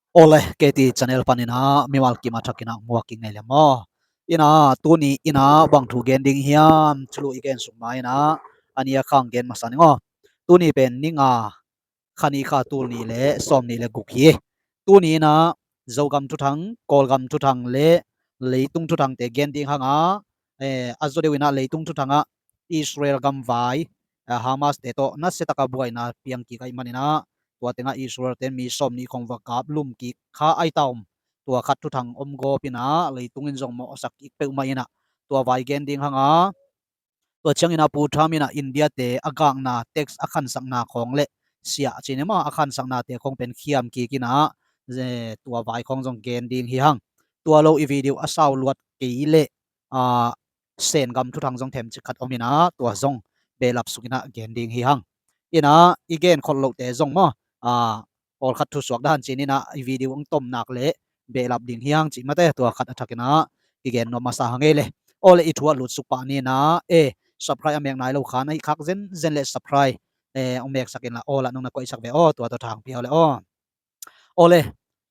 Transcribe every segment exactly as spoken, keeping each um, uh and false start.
Awle, K T channel panin ah mimal kim a thakin ah muak i ngei le maw? In ah tuni in ah bang thu gen ding hiam, thulu i gen suk ma in ah a nih a khang gen masa ning aw. Tuni pen ni nga, kha nih kha tul nih le sawm nih le guk hi. Tuni in ah Zogam thuthang, Kawlgam thuthang le leitung thuthangte gen ding hang a, eh, a zaw deuh in ah leitung thuthang ah Israel gamvai, eh, Hamas te tawh nasia taka buaina piang kik ahih manin ah, tua teng ah Israel ten mi sawm nih khong va kap lum kik kha ahi ta om. Tua khat thuthang om gawp in ah leitung in zong mawhsak kik peuhmah in ah, tua vai gen ding hang a, tua ciangin ah Pu Trump in ah India te a gakna tax a khansakna khawng le siah cin i maw, a khansaknate khawng pen khiam kik in ah, eh, tua vai khawng zong gen ding hi hang. Tua lo i video a sau luat kei leh, ah, Sengam thuthang zong themcik khat om in ah, tua zong behlap suk in ah gen ding hi hang. In ah i gen khol lohte zong maw, ah, pawlkhat thusuak dan cin in ah i video hong tom nak leh behlap ding hi hang cih mate, tua khat a thakin ah kigen nuam masa hang ei le. Awle, i thu a lutsuk pah ni in ah, eh, subscribe a mek nai lo khan ahih khak zenzen le subscribe, eh, hong meksak in la, awle, nong na koihsak ve aw, tua tawh thang pia awle aw. Awle,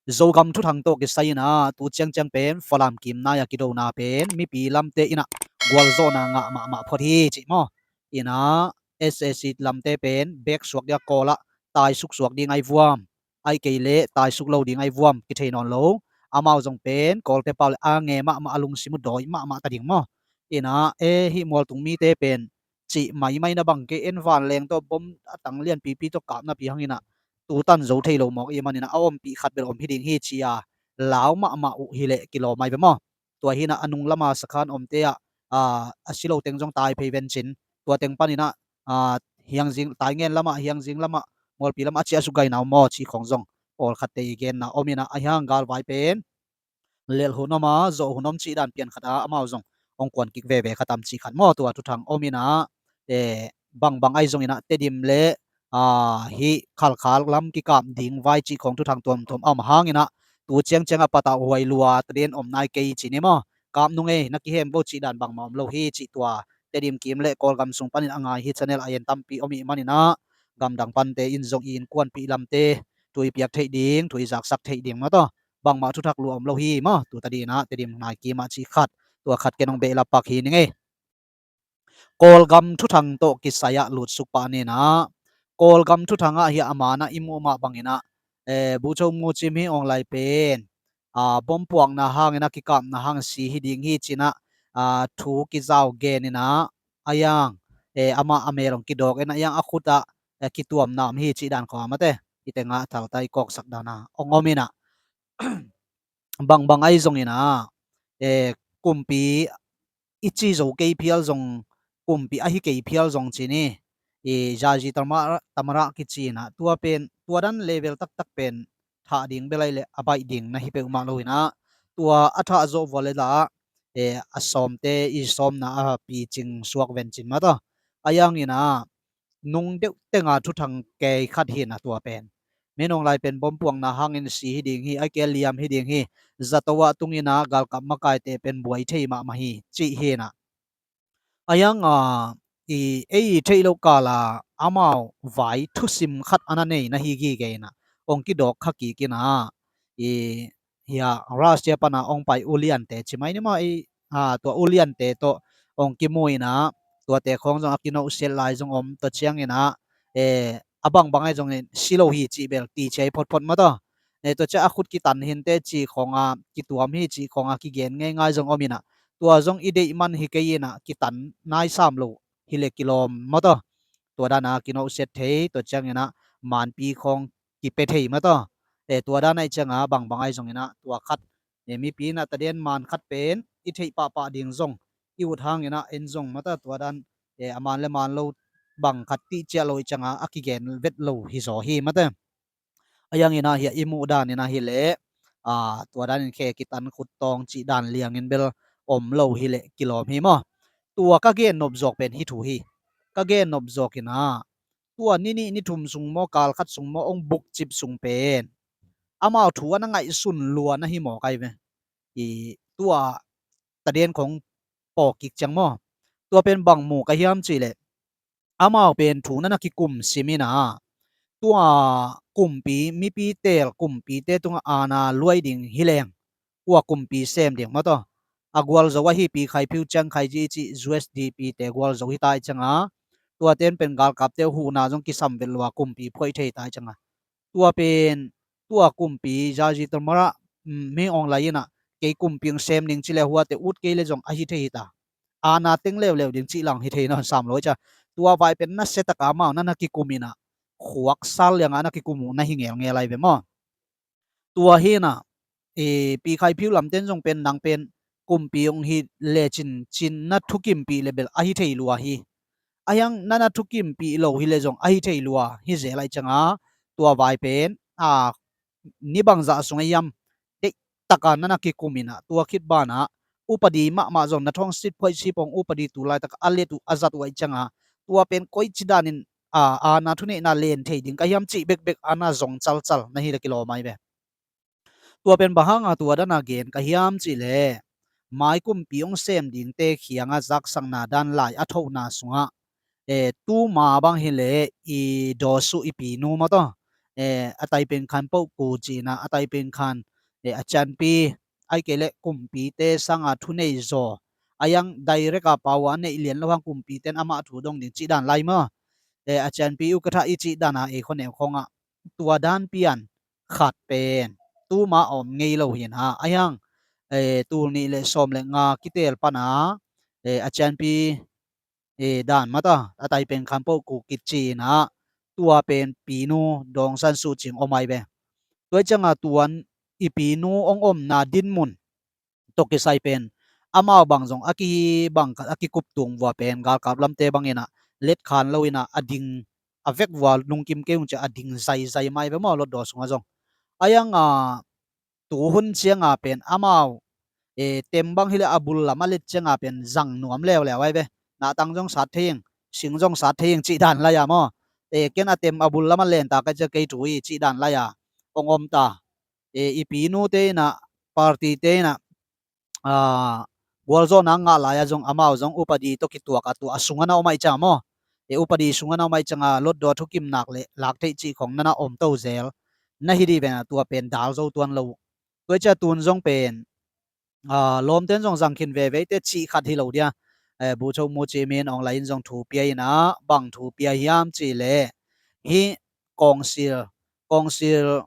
Zogam thuthang tawh kisai in ah tu ciangciang pen Falam kim nai a kidona pen mipi lamte in ah gualzawhna ngah mahmah phot hi cih maw? In ah S A C lamte pen bek suak dia kawl ah taisuk suak ding ahi vuam, ahih kei leh taisuk lo ding ahi vuam kithei nawn lo. Amau zong pen kawlte pau le a nge mahmah, a lungsim uh dawi mahmah ta ding maw? In ah, eh, hih mualtung mite pen cih maimai na bang kei, en vanleng tawh bom a tang lianpipi tawh kap napi hang in ah tu tan zo thei lo mawk i hih manin ah a ompih khat bel om hi ding hi ci-a lau mahmah uh hi leh kilawm ahi ve maw? Tua hi in ah a nung lama sakhan omte ah, ah, a si lo teng zong tai phei ven cin, tua teng panin ah, ah, hiangzing, Taingen lamah, hiangzing lamah, mualpi lamah a ciah suk gaina om maw cih khawng zong pawlkhatte i genna om in ah, ahi hang galvai pen lelh hun om a, zawh hun om cih dan pian khat ah amau zong hong kuan kik veve kha tam cih khat maw, tua thuthang om in ah, eh, bangbang ahi zong in ah Tedim le, ah, hih Khalkhal lam kikap ding vai cih khawng thuthang tuamtuam a om hang in ah tu ciangciang a patah huai lua ta den om nai kei ci ni maw? Kap nung ei, na kihem vo cih dan bangmah om lo hi cih, tua Tedim kim le Kawlgam sung panin a ngai hi channel a en tampi om i hih manin ah gamdang pante in zong i innkuanpih lamte thu i piak theih ding, thu i zaksak theih ding maw, tua bangmah thuthak lua om lo hi maw? Tu ta ding in ah Tedim nai kim ah cih khat, tua khat ken hong behlap pak hi ning ei. Kawlgam thuthang tawh kisai ah lutsuk pah ni in ah, Kawlgam thuthang ah hi a, a man ah i muh mah bangin ah, eh, Bucho Mucim hi Aung Lai pen, ah, bompuakna hangin ah kikapna hang si hi ding hi ci in ah, ah, thu kizau gen in ah, a yang, eh, amah a mel hong kidawk in ah, a yang a khut ah, eh, kituamna om hi cih dan khawng ah mate, i teng ah thaltai kawksak dan ah hong om in ah, bangbang ahi zong in ah, eh, kumpi i ci zo kei phial zong, kumpi ahi kei phial zong ci ni, i zazi tamara, tamara kici in ah, tua pen, tua dan level taktak pen thah ding bel ahi leh a baih ding na hi peuhmah lo in ah, tua a thah zawh vua le lah, eh, a sawmte i sawmna a picing suak ven cin maw, tua a yang in ah nung deuh teng a thuthang kei khat hi in ah, tua pen, min Aung Lai pen bompuakna hangin si hi ding hi, ahih kei leh liam hi ding hi, zato ah tung in ah galkap makaite pen buai thei mahmah hi cih hi in ah. A yang a, i, ei i theih loh kal ah amau vai thusim khat a na nei na hi gige in ah, hong kidawk kha kik in ah, i, hi a, Russia pan a hong pai uliante ci mai ni maw, i, a, tua uliante tawh hong kimu in ah, tuate khawng zong a kinohsiat lai zong om, tua ciangin ah, eh, a bangbang ahi zongin si lo hi cih bel ti ciai photphot maw, tua, eh, tua ciang a khut kitan hinte cih khawng a, kituam hi cih khawng a kigen ngeingai zong om in ah, tua zong i deih man hi kei in ah, kitan nai sam lo hi leh kilawm maw, tua, tua dan a kinohsiat thei, tua ciangin ah manpi khawng kipia thei maw, tua, eh, tua dan ahi ciang a bangbang ahi zongin ah tua khat, eh, mipi in ah ta den man khat pen i theih pahpah ding zong i ut hangin ah en zong maw, tua, tua dan, eh, a man le man lo bang khat tih ciah lo i ciang a, a kigen vet lo hi zaw hi maw, tua. A yang in ah hi a, i muh dan in ah hi leh, a, tua dan in khe kitan khut tawng cih dan liangin bel om lo hi leh kilawm hi maw? Tua ka gen nop zawk pen hih thu hi. Ka gen nop zawk in ah, tua ni nih ni thum sung maw, kal khat sung maw, hong bukcip sung pen amau thu a na ngaihsun lua na hi mawk ahi ve. I, tua ta den khawng pawk kik ciang maw, tua pen bang mu ka hiam cih leh, amau pen thu na na kikum sim in ah, tua kumpi, mipi teel kumpite tungah aana luai ding hi leng, kua kumpi sem ding maw taw. A gualzo ahi Pi Khai Phiu Chiang Khai Ji i cih U S D P te gualzo hi ta i cianga, tua ten pen galkapte huhna zong kisam vet lua kumpi phuaih thei ta i cianga. Tua pen, tua kumpi Zazi Tamara, mm, Min Aung Hlaing inah, kei kumpi hong sem ding ci le huate ut kei le zong ahi thei hi ta. Aana teng leuleu ding cih lang hi thei nawn sam lo i cia. Tua vai pen nasia taka amau na na kikum inah, khuak sal liangah na kikum uh na hi ngelngel ai ve maw. Tua hinah, i, Pi Khai Phiu lamten zong pen nang pen kumpi hong hi lecin cin na thukimpih le bel ahi thei lua hi. Ahiang na na thukimpih lo hi le zong ahi thei lua hi zel ai cianga, tua vai pen, a, ni bangzah sung a hiam, deihtaka na na kikum inah, tua khit banah, upadi mahmah zong na thawng sit phuaih sipong upadi tu laitak a let uh a zat uh ai cianga, tua pen koici danin, a, aana thuneihna len thei ding ka hiam cih bekbek aana zong calcal na hi le kilawm ai ve. Tua pen bang hanga tua dana gen ka hiam cih le, mai kumpi hong sem dingte khianga zaksakna dan lai a thohna sungah, e, tuma bang hi le i dawsuh i pinu maw taw, e, a taipen khan poh ku cina, a taipen khan, e, a cianpi, ai kei le kumpite sanga thunei zaw, a hiang direct a pau a neih lian lo hang kumpiten amah thu dong ding cih dan lai maw. E, a cianpi u ka thah i cih dana ei khoneu khongah tua dan pian khat pen tuma om ngei lo hinah, a hiang, e, tul nih le sawm le nga kitel pana, e, a cianpi, e, dan mata a taipen khan poh ku kicina, tua pen pinu dawngsan suh cing om ai ve. Tua i cianga tuan i pinu ong omna dinmun tawh kisai pen amau bang zong a kibang khat a kikup tung vua pen galkap lamte bang inah let khan lo inah a ding a vek vua lungkim kei ung cia a ding zaizai mai ve maw lotdaw sungah zong. A hianga tuhun cianga pen amau, e, tem bang hi le a bul lam a let cianga pen zang nuam leuleu ai ve. Nahtang zong sat thei ing, sing zong sat thei ing cih dan lai-a maw. E, ken a tem a bul lam a lenta ka cia kei thu hi cih dan lai-a ong om ta. E, i pinute inah, partyte inah, a, gualzawhna ngah lai-a zong amau zong upadi tawh kituak a tua a sungah na om ai cianga maw. E, upadi sungah na om ai cianga lotdaw thukimnak le lak theih cih khong na na om to zel na hi dih vena tua pen dal zo tuan lo. Tua i cia tun zong pen, a, lawmten zong zang khin veveite cih khat hi lo dia. E, Bucho Mu Ci Min Aung Hlaing in zong thu pia inah, bang thu pia hiam cih le, hih kawngsil, kawngsil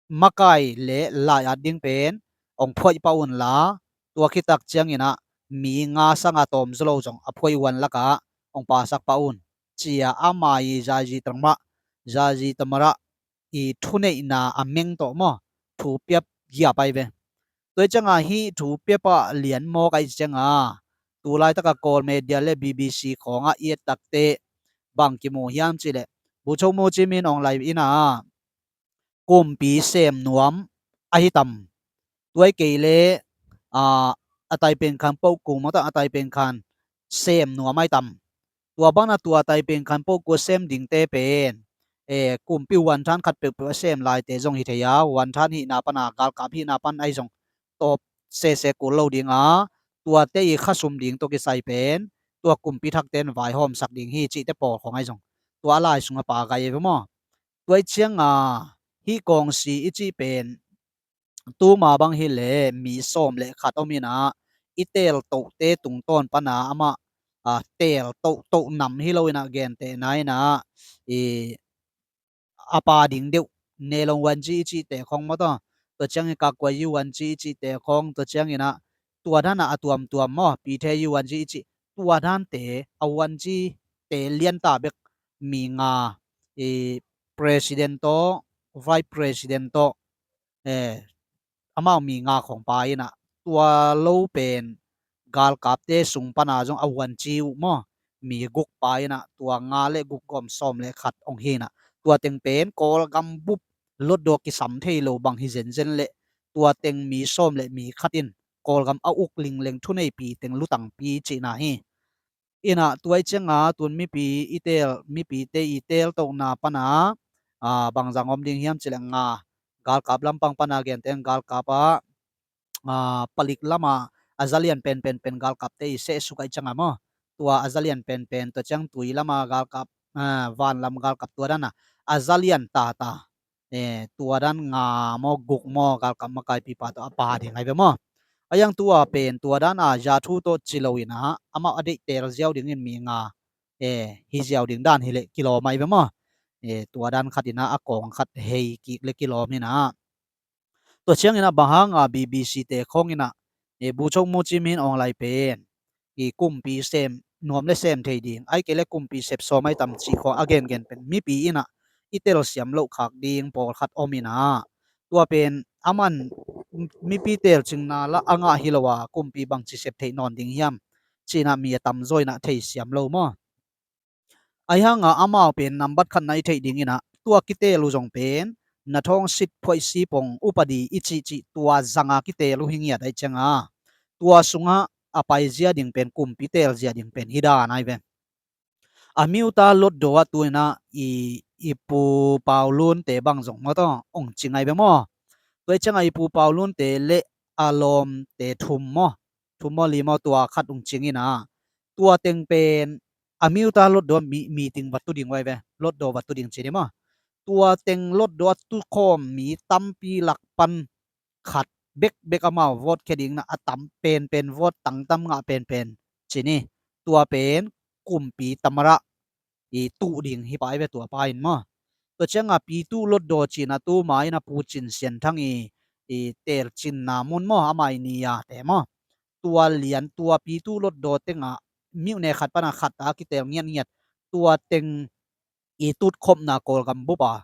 makai le lai-at ding pen ong phuaih pah unla, tua khitak cianginah mi nga sanga tawm zaw lo zong a phuaih uan lakah ong pasak pah un, cia ama i Zazi Tamara, Zazi Tamara i thuneihna a meng tawh maw, thu piap giap ai ve. Tua i cianga hih thu piapa lian mawk ai cianga, tu laitaka Kawl media le B B C khawngah i et takte bang kimu hiam cih leh, Bucho Mu Ci Min Aung Hlaing inah kumpi sem nuam ahi tam. Tua i kei le, a, a taipen khan poh ku mawta a taipen khan sem nuam ahi tam. Tua bana tua taipen khan poh ku sem dingte pen, e, kumpi huanthan khat peuhpeuh a sem laite zong hi thei a, huanthan hihna pana galkap hihna pan ahi zong tawp sese kul lo dinga, tuate i khasum ding tawh kisai pen tua kumpi thakten vaihawmsak ding hi cihte pawl khong ahi zong tua a lai sungah pa gai e ve maw. Tua i cianga hih kawngsi i cih pen tuma bang hi le mi sawm le khat om inah, i teel tohte tungtawn pana amah, a, teel tohtoh nam hi lo inah gentehna inah, i, a pa ding deuh Nelong Wanji i cihte khong mawtaw, tua ciangin Kakwai Yu Wanji i cihte khong, tua cianginah tua danah a tuamtuam maw, Pithe Yu Wanji i cih tua dante, a Wanjite lianta bek mi nga, i, president tawh, vice president tawh, e, amau mi nga khong pa inah, tua lo pen galkapte sung pana zong a huanci uh maw, mi guk pa inah, tua nga le guk gawm sawm le khat ong hi inah, tua teng pen Kawlgam bup lotdaw kisam thei lo bang hi zenzen leh, tua teng mi sawm le mi khat in Kawlgam a uk lingleng thuneipi teng lutangpi cihna hi. Inah tua i cianga tun mipi i teel, mipite i teel tohna pana, a, bangzang om ding hiam cih leh nga, galkap lampang pana genteng galkap ah, a, palik lama a zalian penpen pen galkapte i sehsuk a i cianga maw. Tua a zalian penpen tua ciang tui lama galkap, a, vanlam galkap tua dana a za lian tata, eh, tua dan nga maw, guk maw, galkap makaipipa tawh a pa ding ai ve maw. A yang tua pen tua dan a za thu tawh ci lo in a, amau a deih teel ziau dingin mi nga, eh, hi ziau ding dan hi leh kilawm ai ve maw. Eh, tua dan khat in a, a kawng khat hei kik leh kilawm in a. Tua ciangin a bang hang a B B C te khawng in a, eh, Buchok Muci Min Aung Hlaing pen i kumpi sem nuam leh sem thei ding, ai kei leh kumpi sep sawm ai tam cih khawng a gengen pen mipi in a i telsiam loh khak ding pawlkhat om in a, tua pen aman mipi telcingna lah a ngah hi lo a, kumpi bangci sep theih nawn ding hiam ci-in a mi a tamzaw in a theisiam lo maw. Ahi hang a amau pen nambat khat na i theih ding in a, tua kiteel uh zong pen Nathawng Sit Phuaisi Pong upadi i cihcih tua zang a kiteel uh hi ngiat ai ciang a, tua sungah a paizia ding pen, kumpi teelzia ding pen hi dan ai ve. A Miuta Lotdo ah tu in a i, i Pu Pau Lun te bang zong maw, tawh ong cing ai ve maw. Tua i ciang a i Pu Pau Lun te leh a lawm te thum maw, thum maw li maw, tua khat ong cing in a, tua teng pen a Miuta Lotdo mi, meeting va tu ding uh ai ve, Lotdo va tu ding ci ni maw. Tua teng Lotdo a tukhawm mi tampi lak pan khat bekbek amau vote khia ding in a, a tam penpen, vote tangtam ngah penpen ci ni. Tua pen kumpi tamara i tuh ding hi pah ai ve, tua pa in maw. Tua ciang a Pitu Lotdo ci in a, tuma in a Pu Cin Sian Thang i, i telcinna mun maw, amah i ni a te maw. Tua lian, tua Pitu Lotdo teng a miuhne khat pan a khat a kiteel ngiatngiat, tua teng i tutkhopna Kawlgam bup a,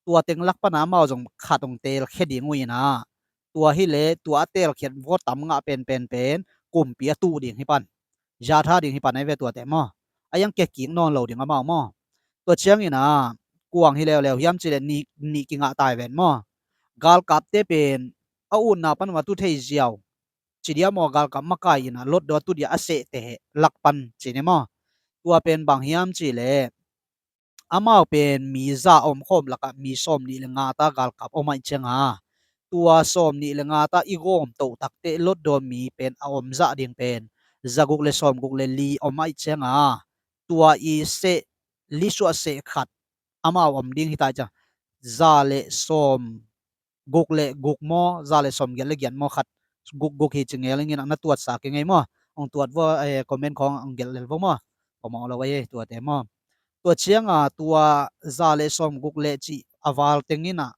tua teng lak pan a amau zong khat ong teel khia ding uh in a, tua hi leh tua a teelkhiat vote tam ngah penpen pen kumpi a tuh ding hi pan, zatha ding hi pan ai ve tuate maw. A yang kia kik nawn lo ding amau maw. Tua ciang in a, kuang hi leuleu hiam ci leh nih, nih kingah tai ven maw. Galkapte pen a utna pan va tu thei ziau ci dia maw, galkap makai in a Lotdo a tu dia a sehte lak pan ci ni maw. Tua pen bang hiam ci leh, amau pen mi za a omkhawm lakah mi sawmnih leh nga ta galkap om ai ciang a, tua sawmnih leh nga ta i gawm toh takte Lotdo mi pen a om zah ding pen zaguk leh sawmguk leh li om ai ciang a, tua i seh, li suah seh khat amau om ding hi ta ai ciang, za leh sawm guk leh guk maw, za leh sawmgiat leh giat maw, khat guk guk hi ci ngel ing in a, na tuatsa kei ngei maw. Ong tuat vua, eh, comment khawng ong gelh lel vua maw. Pamawh lo ai tuate maw. Tua ciang a tua za leh sawmguk leh cih a val teng in a,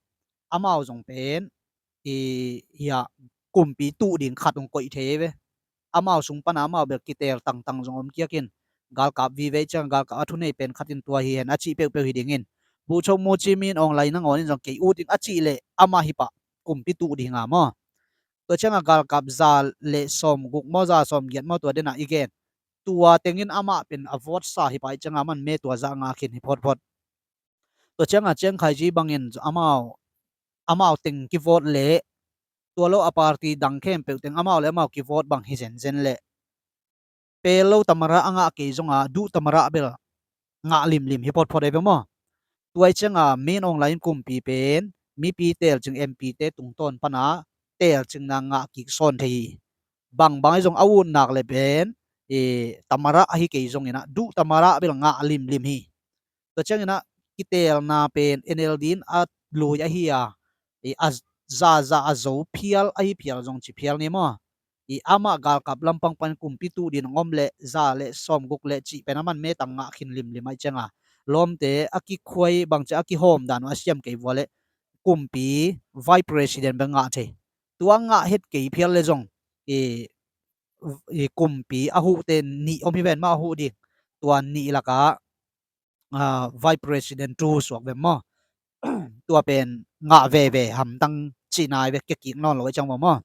amau zong pen i, hiah, kumpi tuh ding khat ong koih thei ve. Amau sung pan a amau bel kiteel tangtang zong om kiak in, galkap vive ciang galkap a thunei pen khat in tua hi hen a cih peuhpeuh hi ding in, Buchok Muci Min Aung Hlaing nangawn in zong kei ut ing a cih leh amah hi pah kumpi tuh ding a maw. Tua ciang a galkap za leh sawmguk maw, za sawmgiat maw, tua den a i gen, tua teng in amah pen a vote sa hi pah ai ciang a, aman me tua zah ngah khin hi photphot. Tua ciang a Chiang Kai-shek bangin amau, amau teng kivote leh, tua lo a party dang khempeuh teng amau leh amau kivote bang hi zenzen leh, pel lo tamara a ngah kei zong a, duh tamara bel ngah limlim hi photphot ai ve maw. Tua i ciang a Min Aung Hlaing kumpi pen mipi telcing, M P te tungtawn pan a telcingna ngah kik sawn thei hi. Bangbang ai zong a ut nak leh pen, eh, tamara ahi kei zong in a, duh tamara bel ngah limlim hi. Tua ciang in a, kiteelna pen N L D in a lui ahi a, i a zaza a zo phial ahi phial zong ci phial ni maw. I amah galkap lampang pan kumpi tuh ding ong om leh za leh sawmguk leh cih pen aman me tang ngah khin limlim ai ciang a, lawmte a kikhuai bangci a kihawm dan uh a siam kei vua leh kumpi vice president bel ngah thei. Tua ngah het kei phial leh zong i, i kumpi a huhte nih om hi ven maw, a huh ding. Tua nih lakah, ah, vice president thu suak ve maw. Tua pen ngah veve hamtang cihna ai ve, kia kik nawn lo ai ciang maw maw.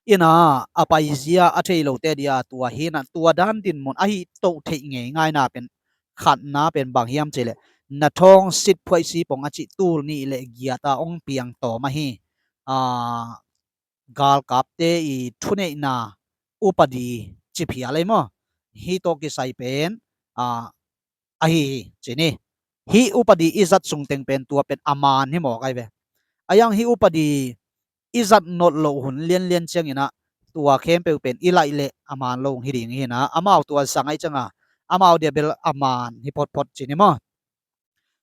In a, a paizia a thei lote dia tua hi in a, tua dan dinmun ahi toh theih ngeingaina pen, khatna pen bang hiam ci leh, Nathawng Sit Phuaisi Pong a cih tul nih leh giat a ong piang tawm ahi, ah, galkapte i thuneihna upadi ci phial ai maw. Hih tawh kisai pen, ah, ahi hi ci ni. Hih upadi i zat sung teng pen tua pen a man hi mawk ai ve. A yang hih upadi i zat nolh loh hun lianlian ciang in a, tua khempeuh pen i laih leh a man lo hi ding hi in a, amau tua zang ai ciang a, amau dia bel a man hi photphot ci ni maw.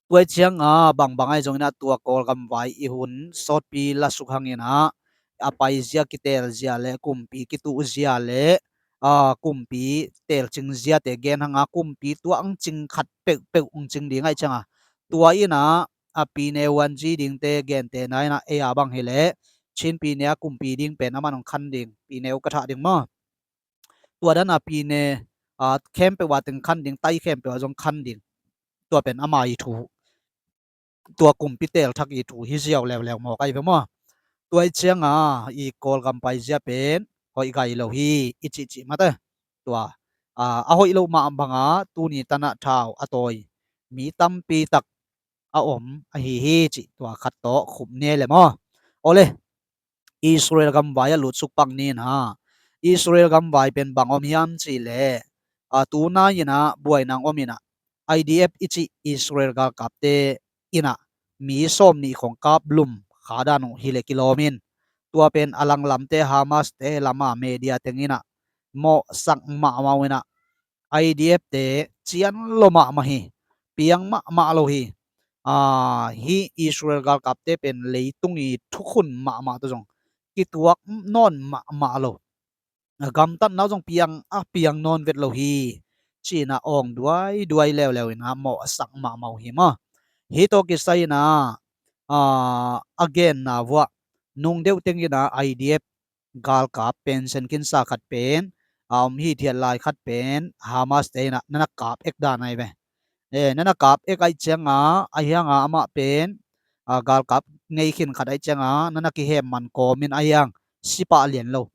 Tua i cianga bangbang ahi zongin ah tua Kawlgam vai i hun sawtpi lasuk hangin ah a paizia kitelzia le kumpi kituhzia le a kumpi telcingziate gen hanga kumpi tua ang cing khat peuhpeuh ang cing ding ahi cianga tua inah a pine uanzi dingte gente na inah ei a bang hileh Chin pine a kumpi ding pen aman ang khan ding pine u ka thah ding maw? Tua dana pine a khempeuh a teng khan ding tai khempeuh a zong khan ding. Tua pen ama i thu tua kumpi telthak i thu hi ziau leuleu mawk ahi ve maw? Tua i cianga i Kawlgam paizia pen hoih gai lo hi i cihcih mate. Tua a hoih lo mah banga tuni tanah thau a tawi mi tampi tak a om ahi hi cih tua khat tawh khup ne le maw? Awle. Israel gamvai a lutsuk pak ni inah Israel gamvai pen bang om hiam cihleh a tunai inah buainang om inah I D F i cih Israel galkapte inah mi sawm nih khong kap lum kha dan uh hileh kilawm in tua pen a langlamte Hamas te lama media teng inah mawhsak mahmah uh inah I D F te cian lo mahmah hi, piang mahmah lo hi. Hi Israel galkapte pen leitung i thukhun mahmah tawh zong kituak nawn mahmah lo. Gamtatna uh zong piang a piang nawn vet lo hi. Cina awng duai duai leuleu ina mawh a sak mahmah uh hi maw? Hi tawh kisai ina a genna vuah nung deuh teng ina I D F galkap pen senkinsa khat pen a om hithiat lai khat pen Hamas te ina nana kap ek dan ahi ve. Nana kap ek aih cianga a hianga amah pen galkap ngei khin khat aih cianga nana kihem man kawmin a hiang sipah lian lo.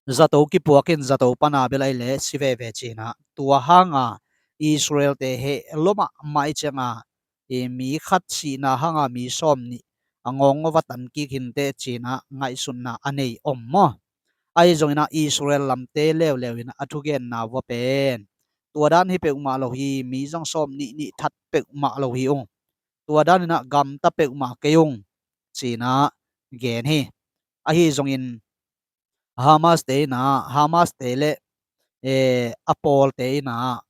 Zato kipuakin zato pana bel aih le si veve cina tua hanga Israel te heh lo mahmah aih cianga i mi khat sihna hanga mi sawm nih a ngawng ngawva tan kik hinteh cina ngaihsutna a nei om maw? Ahi zongina Israel lamte leuleu ina a thugenna vua pen tua dan hi peuhmah lo hi, mi zong sawm nih nih that peuhmah lo hi ung. Tua dan ina gamta peuhmah kei ung cina gen hi. Ahi zongin Hamas te ina Hamas te le a pawlte ina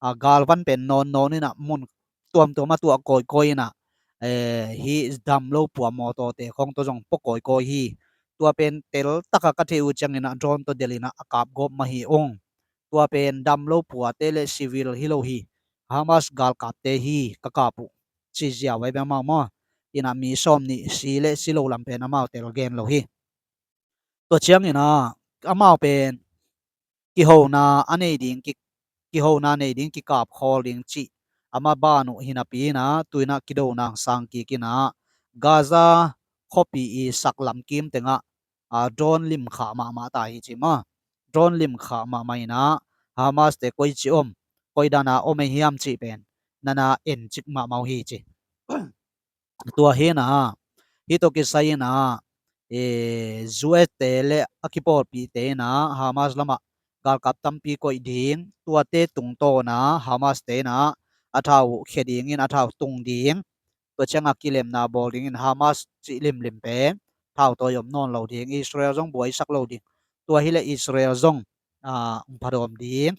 a galvan pen nawn nawn ina mun tuamtuam a tuah kawikawi ina hi dam lo pua mawtawte khawng tawh zong pua kawikawi hi. Tua pen tel taka ka thei uh ciangina drone tawh delina a kap gawp mah hi ung. Tua pen dam lo puate le civil hi lo hi. Hamas galkapte hi ka kap uh ci ziau ahi bia amau maw? Ina mi sawm nih si le si lo lam pen amau tel gen lo hi. Tua ciangina amau pen kihona a nei ding kihona nei ding kikap khawl ding cih ama ban uh hinapi ina tuina kidonang sang kik ina Gaza khuapi i sak lamkim tengah drone limkhah mahmah ta hi ci maw? Drone limkhah mahmah ina Hamas te koi ci om, koi dana om ei hiam cih pen nana en cik mahmah uh hi ci. Tua hina hi tawh kisai ina U S te le a kipawlpihte ina Hamas lamah galkap tampi koih ding tuate tungtawna Hamas te ina a thau khia dingin a thau tung ding tua cianga kilemna bawl dingin Hamas cih limlim pen thau tawi om nawn lo ding Israel zong buaisak lo ding tua hileh Israel zong phadawm ding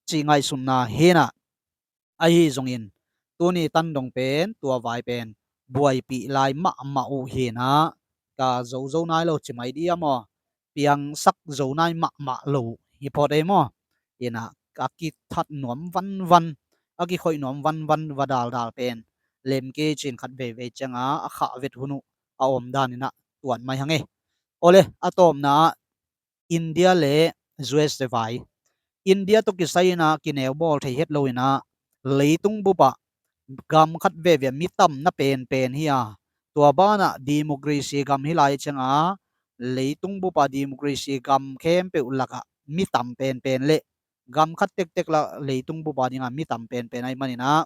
cih ngaihsutna hina. Ahi zongin tuni tandong pen tua vai pen buaipih lai mahmah uh hina ka zozo nai lo ci mai dia maw? Piangsak zo nai mahmah lo hi phawt ei maw? Ina a kithat nuam vanvan a kikhoih nuam vanvan va daldal pen lemkei cin khat veivei cianga a khah vet hun uh a om dan ina tuan mai hang ei. Awle a tawpna India le U S te vai. India tawh kisai ina kineu bawl thei het lo ina leitung bupah gam khat veve mi tamna penpen hi a tua banah democracy gam hi lai cianga leitung bupah democracy gam khempeuh lakah mi tam penpen le gam khat tektek lah leitung bupah dinga mi tam penpen ahi manina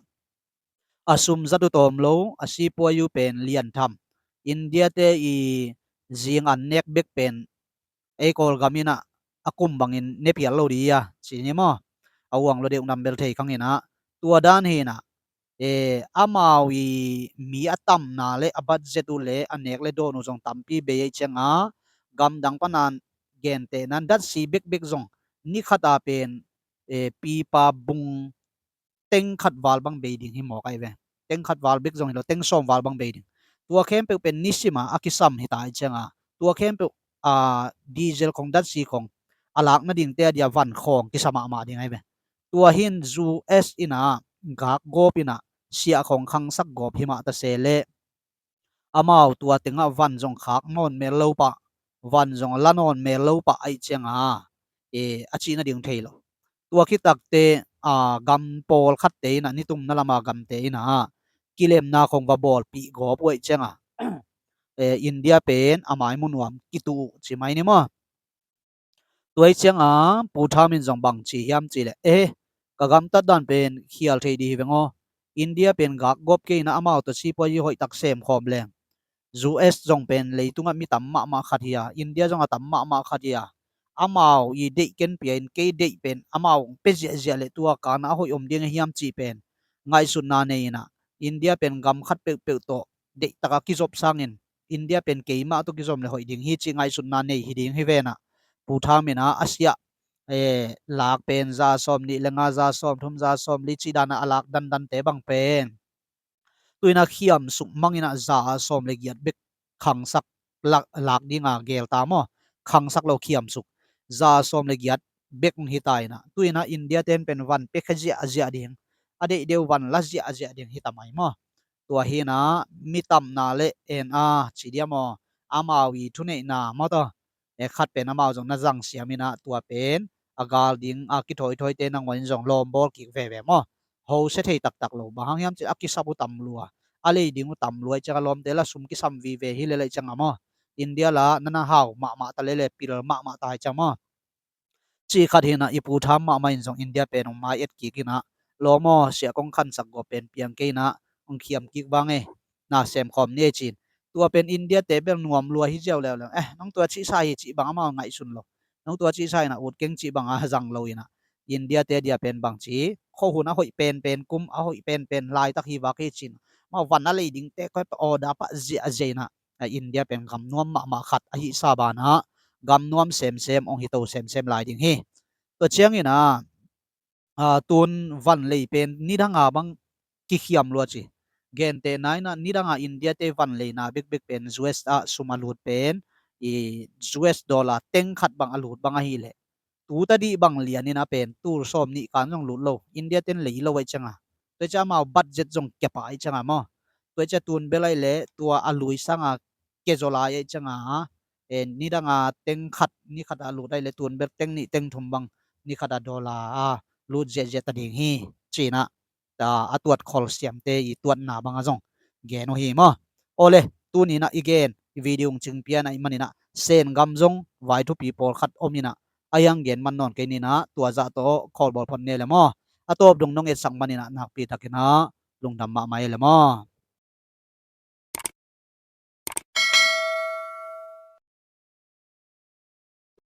a sum zat uh tawm lo a sipuai uh pen lian tham. India te i zing an nek bek pen ei Kawlgam ina a kum bangin ne pial lo di a ci ni maw? A uang lo deuh nam bel thei khang ina tua dan hina amau i mi a tamna le a budget uh le a nek le dawn uh zong tampi bei ei cianga gamdang pana gentehna datsi bekbek zong ni khata pen pipa bung teng khat val bang bei ding hi mawk ahi ve. teng khat val bek zong hi lo, teng sawm val bang bei ding. Tua khempeuh pen nisim a a kisam hi ta ahih ciang a, tua khempeuh, a, diesel khong, datsi khong a lak nadingte a dia van khawng kisa mahmah ding ahi ve. Tua hi in U S in a gak gawp in a siah khong khangsak gawp hi mah ta se leh, amau tua teng ah van zong khak nawn mel lo pah, van zong la nawn mel lo pah ahih ciang a, e, a cih nading thei lo. Tua khit takte, a, gam pawlkhatte in a, nitumna lam a gamte in a kilemna khong va bawlpih gawp uh ahih ciang a, e, India pen a mai mu nuam kitu uh ci mai ni maw. Tua ahih ciang a Pu Tham in zong bang ci hiam cih leh, e, ka gamtat dan pen khial thei ding hi veng aw. India pen gak gawp kei in a, amau tawh sipuazi hoih tak sem khawm leng, U S zong pen leitung ah mi tam mahmah khat hi a, India zong a tam mahmah khat hi a, amau i deih ken pia in, kei deih pen amau pia ziahziah leh tua kan a hoih om ding a hiam cih pen ngaihsutna nei in a, India pen gam khat peuhpeuh tawh deih tak a kizop sangin India pen keimah tawh kizom leh hoih ding hi cih ngaihsutna nei hi ding hi ven a, Pu Tham in a, a siah, e, lak pen za sawm nih le nga, za sawm thum, za sawm li cih dan a a lak dandante bang pen tu in a khiamsuk mang in a za sawm le giat bek khangsak lak, lak ding a gel ta maw. Khangsak lo, khiamsuk, za sawm le giat bek hong hi ta in a, tu in a India ten pen van pia kha ziahziah ding, a deih deuh van la ziahziah ding hi ta mai maw. Tua hi in a mi tamna le en a ci diam aw, amau i thuneihna maw taw, e, khat pen amau zong na zang siam in a, tua pen a gal ding a kithawithawite nangawn in zong lawm bawl kik veve maw. Hosia thei taktak lo, bang hang hiam cih leh a kisap uh tam lua, a lei ding uh tam lua ahih ciang a, lawmte la sum kisam vive hi lel ahih ciang a maw, India la na na hau mahmah ta lel e, pil mahmah ta ahih ciang maw. Cih khat hi in a, i Pu Tham mahmah in zong India pen hong mai et kik in a, lawm aw, siah kong khangsak gawp pen piang kei in a, hong khiam kik vang e, na sem khawm ni e ci in. Tua pen India te bel nuam lua hi ziau leuleu. E, nong tua cihsa hi cih bang amau ngaihsun lo, nong tua cihsa in a ut keng cih bang a zang lo in a, India te dia pen bang ci, khuahun a hoih penpen, kum a hoih penpen laitak hi vak hi ci in, amau van a lei dingte koi pa order pah ziahziah in a, a, India pen gam nuam mahmah khat ahih sa ban a, gam nuam semsem, hong hi to semsem lai ding hi. Tua ciang in a, a, tun van lei pen nidang a bang kikhiam lua ci. Gentehna in a, nidang a India te van leina bekbek pen U S a sum a lut pen, i, U S dollar teng khat bang a lut bang ahih leh, tu ta dih bang lian in a pen tul sawm nih kan zong lut lo, India ten lei lo ahih ciang a. Tua ahih ciang amau budget zong kia pah ahih ciang a maw. Tua ahih ciang tun bel ahih leh tua a lui sang a kia zaw lai ahih ciang a, e, nidang a teng khat, ni khat a lut ahih leh tun bel teng nih teng thum bang ni khat a dollar a lut ziahziah ta ding hi ci in a, a, a tuat khol siamte i tuatna bang a zong gen uh hi maw. Awle, tuni in a i gen i video hong cing pian ahih man in a, Sen gam zong vai thupi pawlkhat om in a, a hiang gen man nawn kei ni in a, tua zah tawh khawlbawl phot ni e le maw. A tawp dong nong etsak man in a, nakpi tak in a lungdam mahmah e le maw.